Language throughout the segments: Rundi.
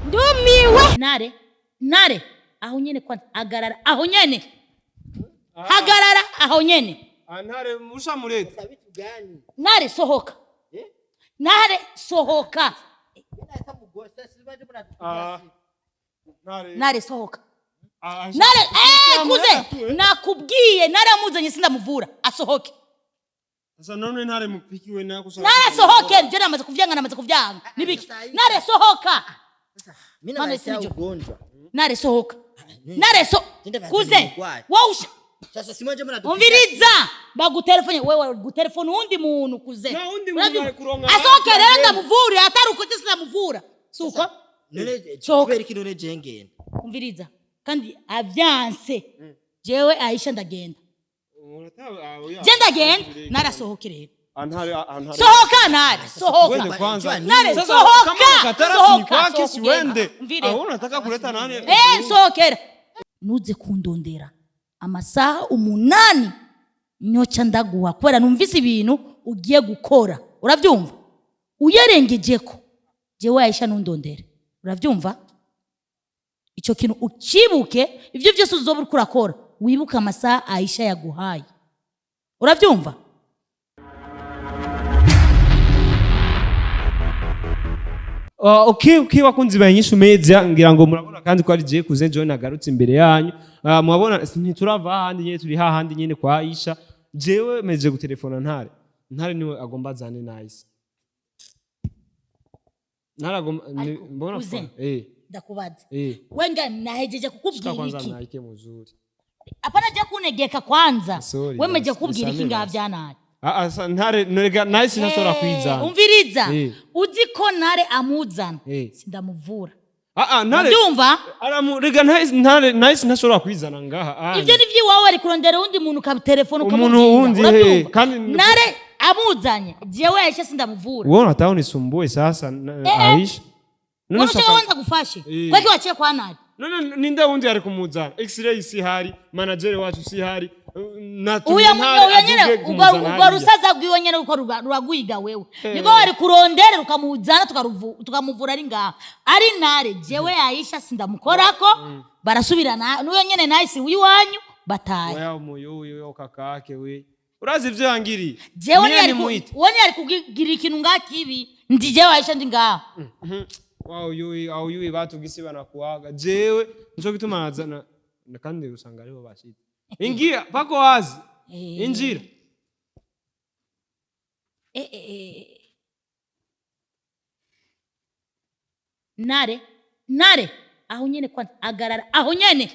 Ndumiwe. Ntare, Ntare, aho nyene kwanza hagarara, aho nyene hagarara, aho nyene. Ntare ushamuretse. Vitu gani? Ntare, sohoka. Eh? Ntare, sohoka. Ah, Ntare. Ntare, sohoka. Ah, Ntare, kuze. Ushamuretse. Nakubwiye, naramuzanye, sindamuvura, asohoke. Sasa none Ntare mupikiwe nako. Ntare, sohoke. Je namaze kuvyanga, namaze kuvyanga nibiki? Ntare, sohoka. Mimi Mama, nasikia sijui. ugonjwa. Ntare, sohoka. Ntare, so Nenda baza kuze. nimugwaye. Wowe usha Sasa si mwanje mna Umviriza, bagutelefone wewe, gutelefone uwundi muntu, kuze. Na uwundi muntu Uravyumva? ari kuronka. Asohoke rero ndamuvure, atari uko je sindamuvura, suko. None Sohoka. kubera iki none je ngenda? Umviriza, kandi avyanse, jewe Aisha ndagenda. Je ndagenda, narasohoke rero. Ntare, Ntare. Sohoka, Ntare, sohoka. Wende kwanza. Ntare, Sasa, sohoka. kama unakataa Sohoka, ni kwake sohoka si ugenda. wende. Mvire. Ah, wewe unataka kuleta nani? Sohokera, nuze kundondera amasaha 8 nyoca ndaguha, kubera numvise ibintu ugiye gukora, uravyumva? Uyarengejeko, jewe Aisha nundondere, uravyumva? Ico kintu ucibuke, ivyo vyose uzoba uriko urakora, wibuke amasaha Aisha yaguhaye, uravyumva? Okay, bakunzi ba Inyishu Media, ngira ngo murabona kandi ko ari je kuze John agarutse imbere yanyu. Murabona ntiturava hahandi nyene, turi hahandi nyene kwa Aisha. Jewe meje gutelefona Ntare. Ntare niwe agomba azane Nice. Ntare agomba Ariko, mbona Kuze. Ndakubaza. Wenga nahejeje Shika kukubwira kwanza iki? naike muzuri. Apana, je kunegeka kwanza. Sorry, Wemeje basi, kukubwira iki nisamee ngaha basi. vyanaye? Ntare norega Nice ntashobora kwizana. Umviriza, uzi ko Ntare amuzana, sindamuvura. Ntare Uravyumva? aramu rega Nice, Ntare Nice ntashobora kwizana ngaha. Ivyo ni vyiwawe, ari kurondera uwundi muntu ukabitelefona Umuntu ukamubwira. wundi, Uravyumva? kandi Ntare amuzanye, jewe Aisha sindamuvura. Wewe unataka unisumbue sasa Aisha. None Wowe ushaka saka- wenda gufashe kweki waciye kwa Ntare? None ninde wundi ari kumuzana? X-ray si hari, manager wacu si hari. Uyo uyo nyene urwo rusaza rwiwe nyene ruko ruragwiga wewe, niko wari kurondera rukamuzana, tukamuvura ari ngaha. Ari Ntare, jewe Aisha sindamukorako, barasubirana n'uyo nyene Nice w'iwanyu, bataye. Oya umuyo kakake we. Urazi ivyo yangiriye. Jewe Mie ntiyari ku- nimuite. uwo ntiyari kugira ikintu ngaha kibi, ndi jewe Aisha ndi ngaha. Wao yui au yui batu gisi banakuaga. Jewe nico gituma nazana kandi usanga aribo bashitse. Ingia pako wazi. Injira. Ntare, Ntare, aho nyene kwanza hagarara, aho nyene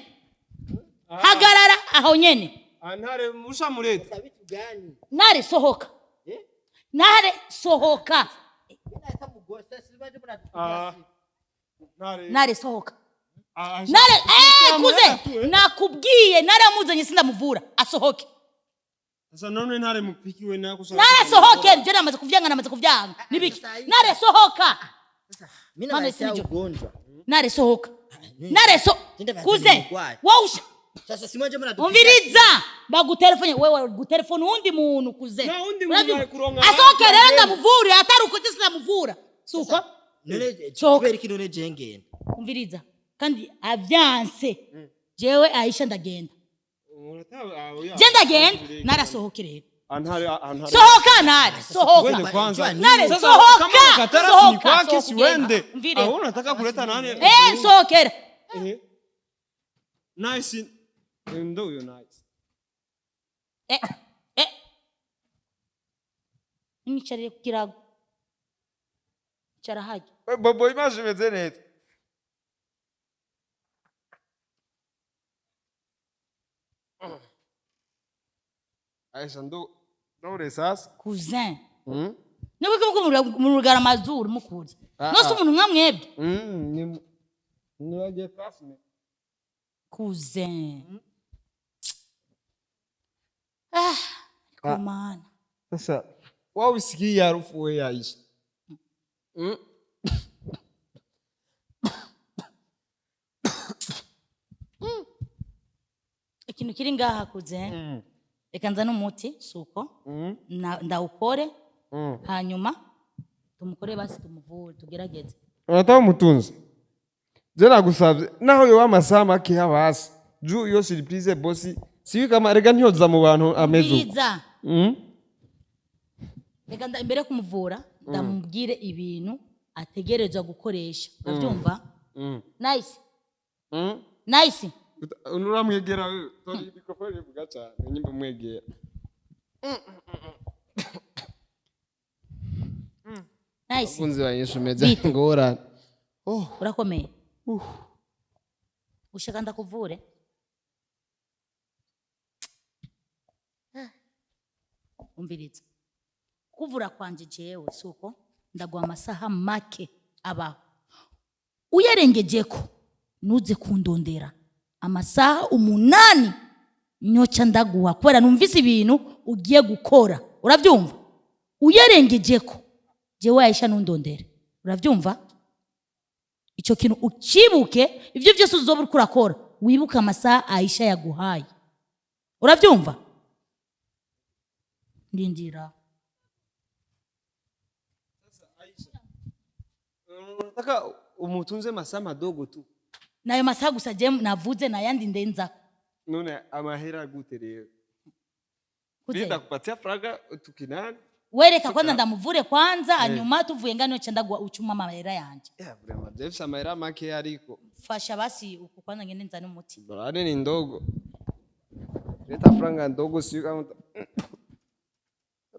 hagarara, aho nyene. Ntare ushamuretse. Vitu gani? Ntare, sohoka. Eh? Ntare, sohoka. Ah, Ntare. Ntare, sohoka. Ntare Ntare, kuze. Nakubwiye, naramuzanye, sindamuvura, asohoke. Sasa none Ntare mupikiwe nako. Ntare, sohoke. Je namaze kuvyanga, namaze kuvyanga nibiki? Ntare, sohoka. Mimi Mama, nasikia sijui. ugonjwa. Ntare, sohoka. Ntare, so Nenda baza kuze. nimugwaye. Wowe usha Sasa si mwanje mna Umviriza, bagutelefone wewe, gutelefone uwundi muntu, kuze. Na uwundi muntu Uravyumva? ari kuronka. Asohoke rero ndamuvure, atari uko je sindamuvura, suko. None Sohoka. kubera iki none je ngenda? Umviriza, kandi avyanse, jewe Aisha ndagenda. Je ndagenda, narasohoke rero. Ntare, Ntare. Sohoka, Ntare, sohoka. Wende kwanza. Ntare, Sasa, sohoka. kama unakataa ni Sohoka, kwake sohoka si ugenda. wende. Mvire. Ah, wewe unataka kuleta nani? Sohokera. Nice. Ndo huyo Nice. Mwicarire ku kirago, icara hajya. Bobo image imeze neza. Aisha ndo ndo sasa. Cousin, niba uko mu rugara amazuru mukuze nose umuntu nka mwebwe. Ni niwaje classmate. Cousin, ah, ariko mana. Sasa wao usikii harufu wewe Aisha. Ikintu kiri ngaha, cousin, reka nzane umuti, suko ndawukore, hanyuma tumukore basi, tumuvure, tugerageze. Unataka umutunze? Je nagusavye naho yoba amasaha make basi juu iyo surprise bosi siwi kama rega ntiyoza mu bantu ameze uko. Umviriza. Mm? Reka imbere yo kumuvura ndamubwire ibintu ategerezwa gukoresha, urabyumva? Nice. Nice. Uramwegera wewe, tori mikrofone ivuga cyane nyimba umwegera. Nice. Kunzi wa Yesu meza Bite. ngorane. Oh. Urakomeye? Ushaka ndakuvure? Umviriza, kuvura kwanje jewe suko ndaguha amasaha make abaho, uyarengejeko nuze kundondera. Amasaha 8 nyoca ndaguha, kubera numvise ibintu ugiye gukora, urabyumva? Uyarengejeko jewe Aisha nundondere, urabyumva? Icyo kintu ukibuke, ibyo byose uzoba uriko urakora wibuke amasaha Aisha yaguhaye, urabyumva? Ndindira. Unataka umutunze masaa madogo tu. Nayo masaha gusa je navuze, nayandi ndenzako. None amahera gute rero? Kuze. Mimi ndakupatia franga tukinani. Wereka kwanza ndamuvure kwanza, hanyuma tuvuye ngano nca ndaguha ucuma amahera yanje. Yeah, vraiment Jeff amahera make ariko. Fasha basi uku kwanza ngende nzane umuti. Dolari ni ndogo. Leta franga ndogo siyo kama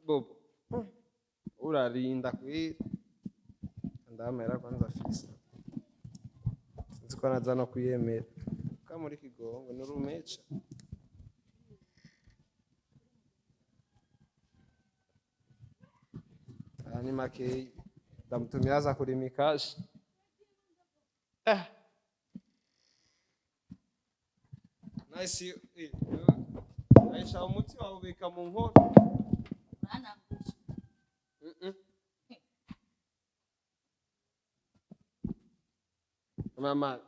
Bobo. Urarinda kweli. Ndamera kwanza fisi. Sinzi ko naza no kuyemera. Kama muri kigongo nurumecha. Aya ni makeyi. Ndamutumira aza kurima ikashi. Nice. Aisha umuti wawubika mu nkono. Mama.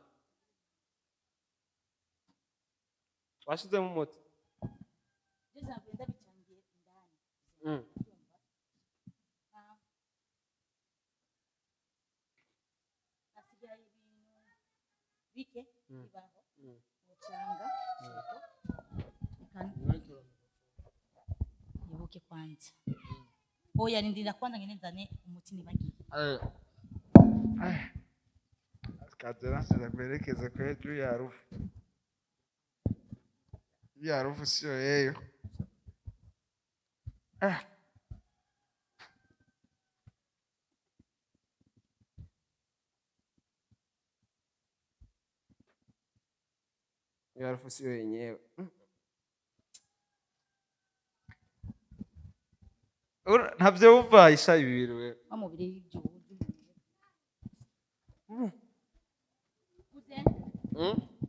Washizemo umuti. Bike bibaho ucanga ibuke kwanza. Oya, nindira kwanza ngende nzane umuti nibagiye. Kazera kuelekeza kwa juu ya harufu. Hii harufu sio yeyo. Hiyo harufu sio yenyewe. Ntavyo wumva Aisha ibi bintu wewe. Wa mubiri w'igihugu.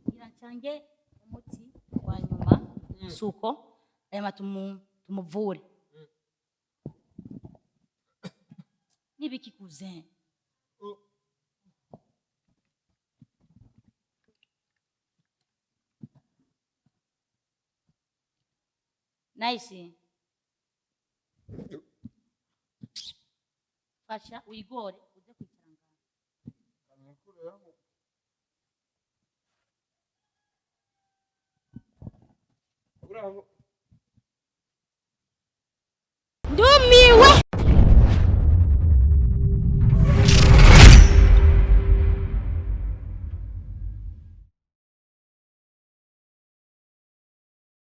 Ngira ncange umuti wa nyuma suko aya tumuvure. Nibiki cousin? Nice. Fasha uyigore uze kwicara ngaho.